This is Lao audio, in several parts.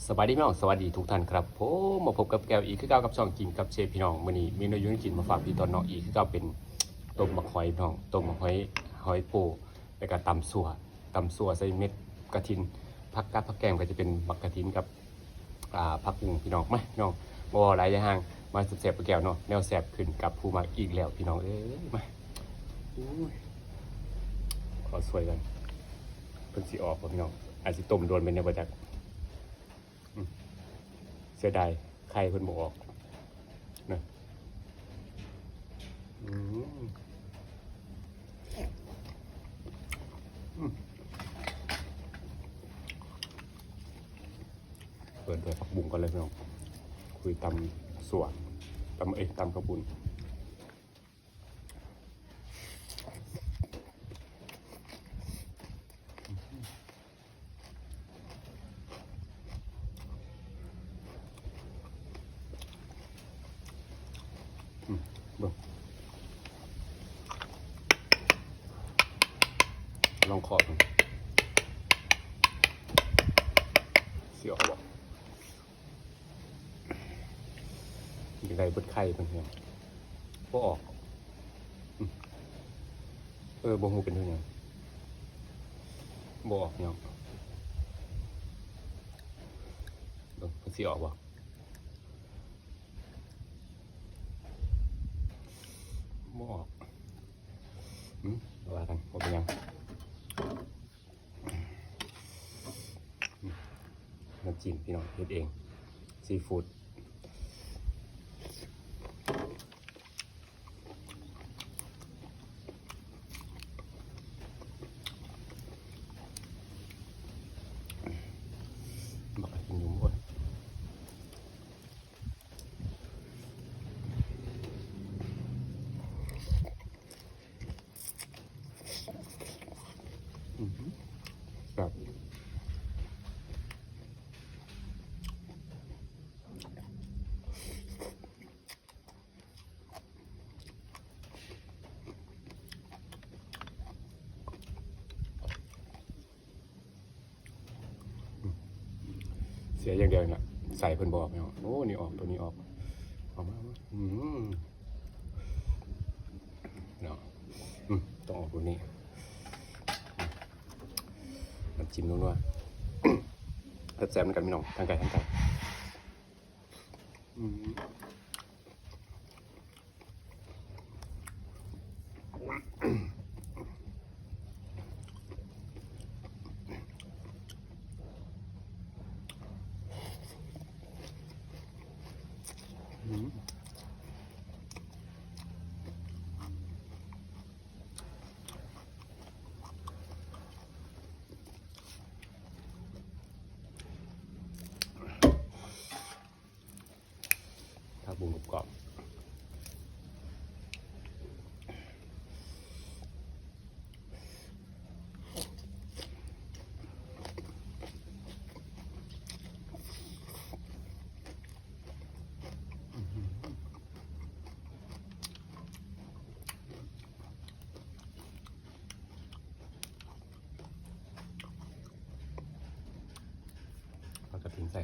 ສະບາຍດີພີ່ນ້ອງ ສະຫວັດດີທຸກທ່ານຄັບຜົມ. ມາພົບກັບແກ້ວອີກຄືເກົ່າກັບຊ່ອງກິນກັບເຊບພີ່ນ້ອງ. ມື້ນີ້ເມນູຢູ່ກິນມາຝາກພີ່ຕອນເນາະ ອີກຄືເກົ່າເປັນຕົ້ມໝາກຫອຍພີ່ນ້ອງ ຕົ້ມໝາກຫອຍ ຫອຍໂປ້ ແລ້ວກໍຕຳຊົ່ວ ຕຳຊົ່ວໃສ່ເມັດກະຖິນ. ຜັກກາດຜັກແກງກໍຈະເປັນໝາກກະຖິນກັບ ອ່າ ຜັກບຸ້ງພີ່ນ້ອງ. ມາພີ່ນ້ອງ ບໍ່ເວົ້າຫຼາຍຢ່າຫ່າງ ມາແຊບໆກັບແກ້ວເນາະ ແນວແຊບຂຶ້ນກັບຜູ້ມັກອີກແລ້ວພີ່ນ້ອງເອີຍ. ມາ ໂອ້ຍ ຂໍຊ່ວຍກັນ ເພິ່ນຊິອອກບໍ່ພີ່ນ້ອງ? ອາດຊິຕົ້ມໂດນໄປແດ່ບໍ່ຈັກ. ອືມ ເສຍດາຍໄຂ່ເພິ່ນບໍ່ອອກນະ. ອືມ ອືມ ເປີດດ້ວຍຜັກບຸ້ງກ່ອນເລີຍພີ່ນ້ອງ. ຄຸຍຕຳຊົ່ວ ຕຳ ເອີຍ ຕຳເຂົ້າປຸ້ນ. ອືມ ເບິ່ງ ລອງເຄາະເບິ່ງ ຊິອອກບໍ່? ຢາກໄດ້ເບິດໄຂ່ເພິ່ນ ບໍ່ອອກ. ອືມ ເອີ ບໍ່ຮູ້ເປັນເຮັດຫຍັງ ບໍ່ອອກພີ່ນ້ອງ. ເບິ່ງ ມັນຊິອອກບໍ່? ບໍ່ອອກ. ອືມ ວ່າກັນ ບໍ່ເປັນຫຍັງ. ນ້ຳຈິ້ມພີ່ນ້ອງ ເຮັດເອງ ຊີຟູດ. ບັກກະທິນຫຍຸ້ມ ໂອ້ຍ. ອືມ ແຊບ. ເສຍຢ່າງດຽວນີ້ລະ ໃສ່ເພິ່ນບໍ່ອອກເນາະ. ໂອ້ ນີ້ອອກ ໂຕນີ້ອອກ ອອກມາ ອອກມາ. ອືມ ເນາະ ອືມ ຕ້ອງອອກໂຕນີ້. ນ້ຳຈິ້ມນົວໆ ແຊບໆນຳກັນພີ່ນ້ອງ ທາງໄກ ທາງໄກ. ອືມ ອືມ. ຜັກບຸ້ງກອບໆ. ເອົາກະທິນໃສ່.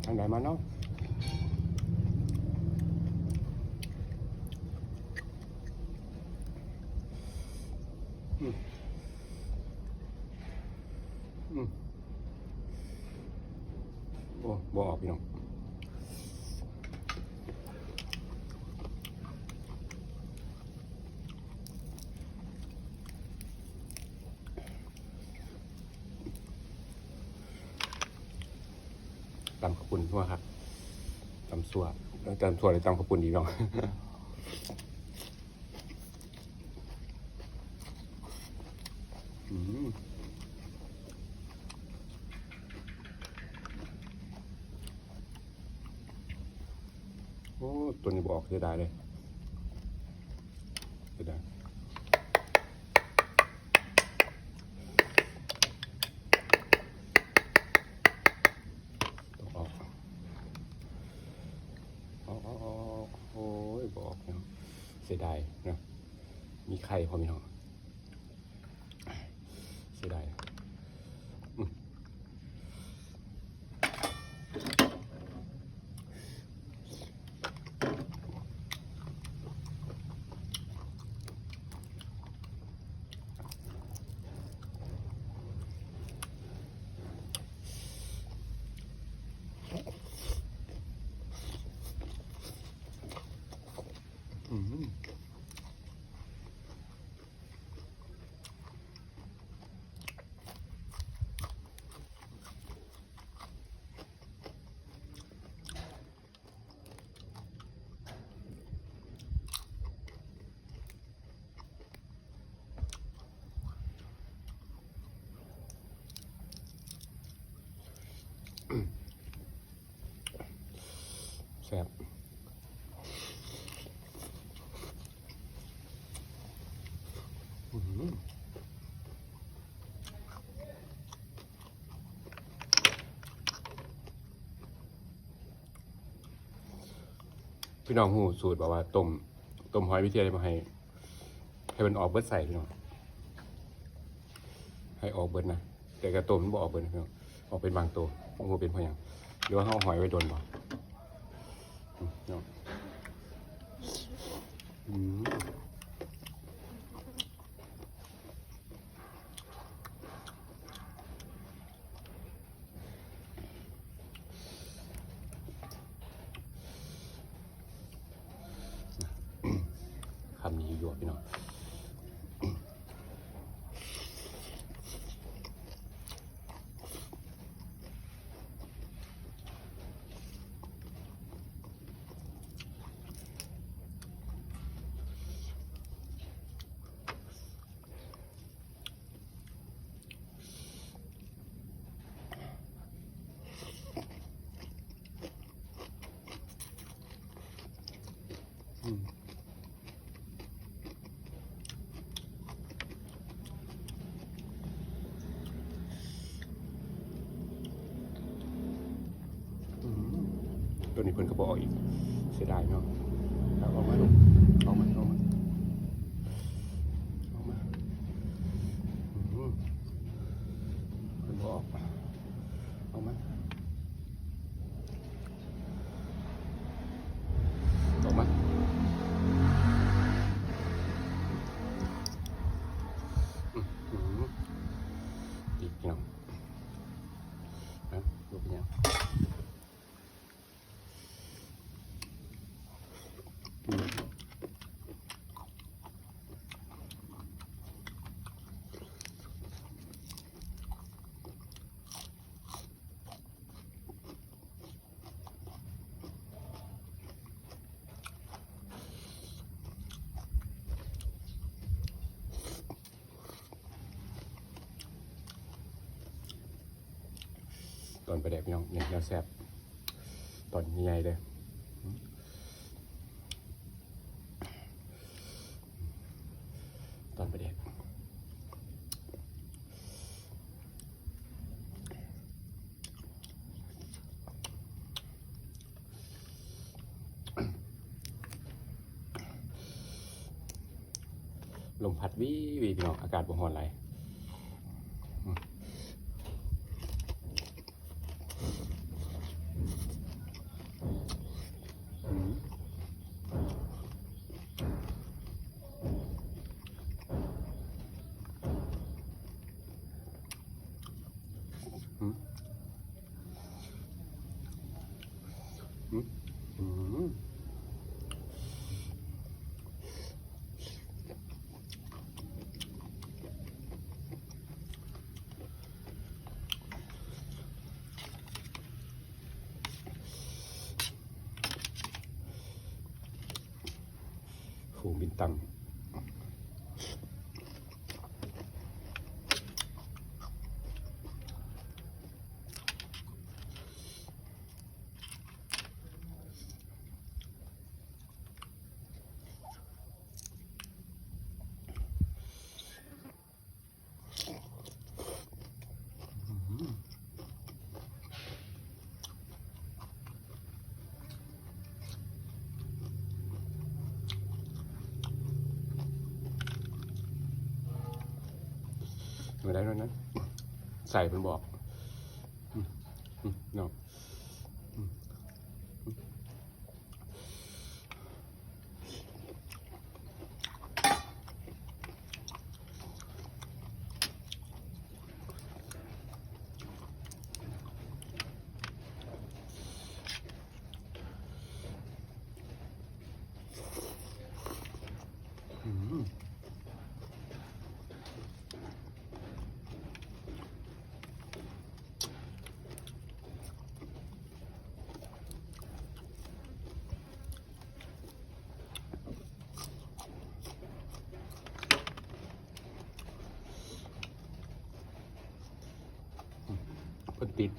ທາງໃດມາເນາະ? ອືມ ອືມ ໂອ້ ບໍ່ອອກພີ່ນ້ອງ. ຕຳເຂົ້າປຸ້ນ ຫົວຄັກ ຕຳຊົ່ວ ເອີ ຕຳຊົ່ວ ຫຼື ຕຳເຂົ້າປຸ້ນດີເນາະ. ອືມ ໂອ້ ໂຕນີ້ບໍ່ອອກ ເສຍດາຍເດ້. ເສຍດາຍເນາະ ມີໄຂ່ພ້ອມພີ່ນ້ອງ ເສຍດາຍ ອືມ. ອືມ. ແຊບ ອືມ. ພີ່ນ້ອງຮູ້ສູດບໍ່ວ່າ ຕົ້ມ ຕົ້ມຫອຍວິທີໃດບໍ່ໃຫ້ ໃຫ້ມັນອອກເບິດໄສ້ພີ່ນ້ອງ ໃຫ້ອອກເບິດນະ ແຕ່ກະຕົ້ມມັນບໍ່ອອກເບິດນະພີ່ນ້ອງ ອອກເປັນບາງໂຕ ບໍ່ຮູ້ເປັນເພາະຫຍັງ ຫຼືວ່າເຮົາເອົາຫອຍໄວ້ດົນບໍ່ ອືມ ເນາະ ອືມ. ຄຳນີ້ຢູ່ພີ່ນ້ອງ ອືມ ອືມ ໂຕນີ້ເພິ່ນກະບໍ່ເອົາອີກ ເສຍດາຍເນາະ ເອົາມາລູກ ເອົາມາ ເອົາມາ ເອົາມາ ອືມ ເພິ່ນບໍ່ເອົາ ເອົາມາ ອອກມາ ອືມ ອີກພີ່ນ້ອງ ນະ ບໍ່ເປັນຫຍັງ. ຕອນປາແດກພີ່ນ້ອງ ນີ້ແນວແຊບ ຕອນໃຫຍ່ໆເດີ້ ຕອນປາແດກ. ລົມພັດວີໆ ພີ່ນ້ອງ ອາກາດບໍ່ຮ້ອນຫຼາຍ. ໂຫ ບິນຕຳ. ອືມ. ບໍ່ໄດ້ແລ້ວນະ ໃສ່ເພິ່ນບອກ ອືມ ອືມ ເນາະ ອືມ. ເພິ່ນຕິດ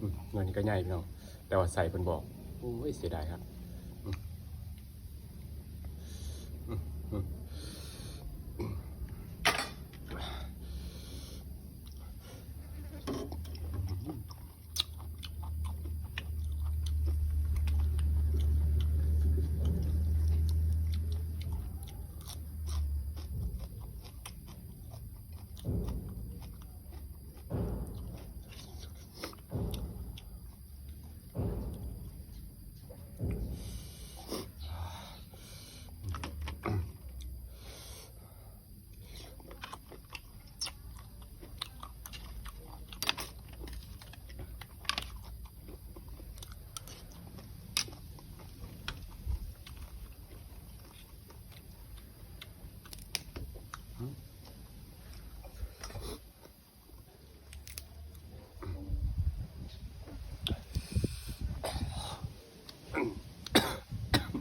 ອືມ ໜ່ວຍນີ້ກໍໃຫຍ່ພີ່ນ້ອງ ແຕ່ວ່າໄສ້ເພິ່ນບອກ ໂອ້ຍ ເສຍດາຍຄັກ ອືມ ອືມ ອືມ.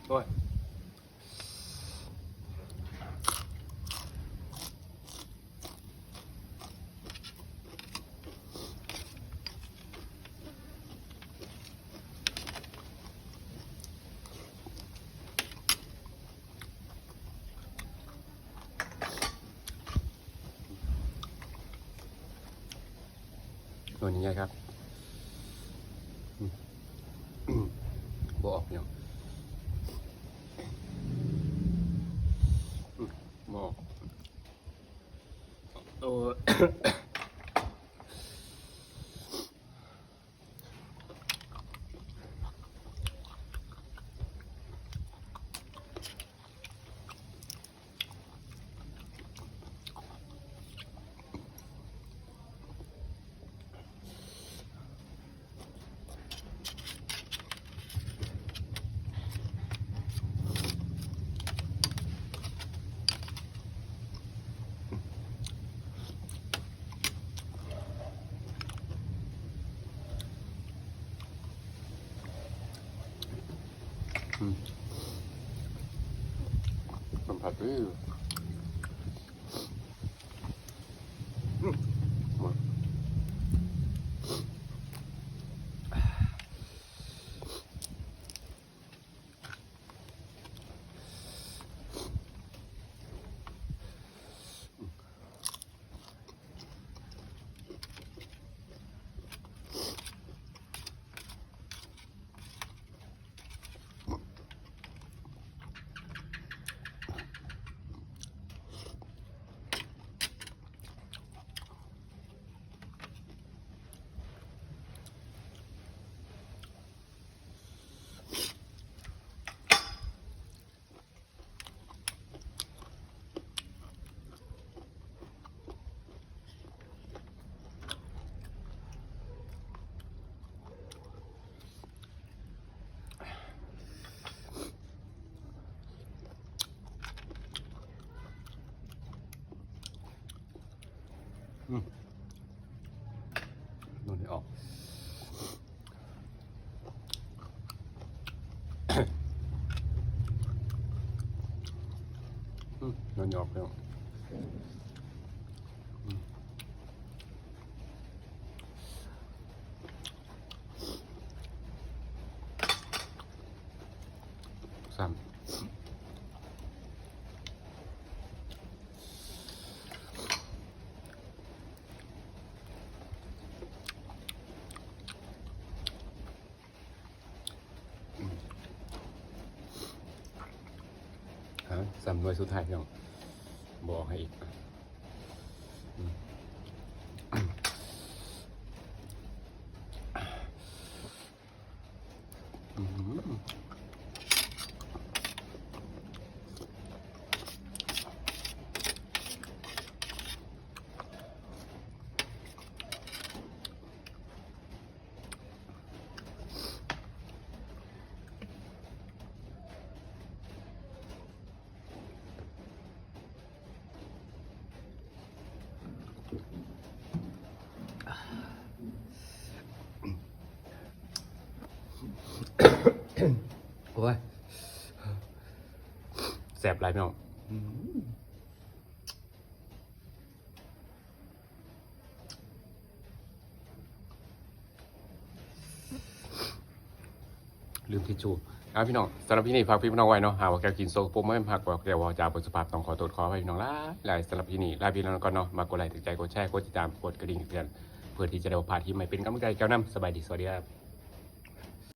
ໂອ້ຍ ໜ່ວຍໃຫຍ່ຄັກ ບໍ່ອອກ ພີ່ນ້ອງ ບໍ່ອອກ ໂອ້. ອືມ ສຳຜັດ ອືມ. ອ ຍອກໆ ເນາະ ອືມ ຊ້ຳ ອືມ ເອົາ ຊ້ຳໜ່ວຍສຸດທ້າຍ ພີ່ນ້ອງ ບໍ່ເອົາໃຫ້ອີກ ອືມ. ໂອ້ຍ ແຊບຫຼາຍ ພີ່ນ້ອງ ອືມ. ລືມທິດຊູ່ ເອົາ ພີ່ນ້ອງ ສຳລັບຄລິບນີ້ ຝາກພີ່ນ້ອງໄວ້ເນາະ ຫາວ່າແກ້ວກິນສົກກະປົກ ບໍ່ແມ່ນ ຫາກວ່າແກ້ວເວົ້າຈາບໍ່ສຸພາບ ຕ້ອງຂໍໂທດຂໍອະໄພ ພີ່ນ້ອງຫຼາຍໆ. ສຳລັບຄລິບນີ້ ລາພີ່ນ້ອງກ່ອນເນາະ ມັກກົດໄລ້ ຖືກໃຈ ກົດແຊ ກົດຕິດຕາມ ກົດກະດິ່ງແຈ້ງເຕືອນ ເພື່ອທີ່ຈະໄດ້ບໍ່ພາດຄລິບໃໝ່ ເປັນກຳລັງໃຈແກ່ວນຳ. ສະບາຍດີ ສະຫວັດດີຄັບ.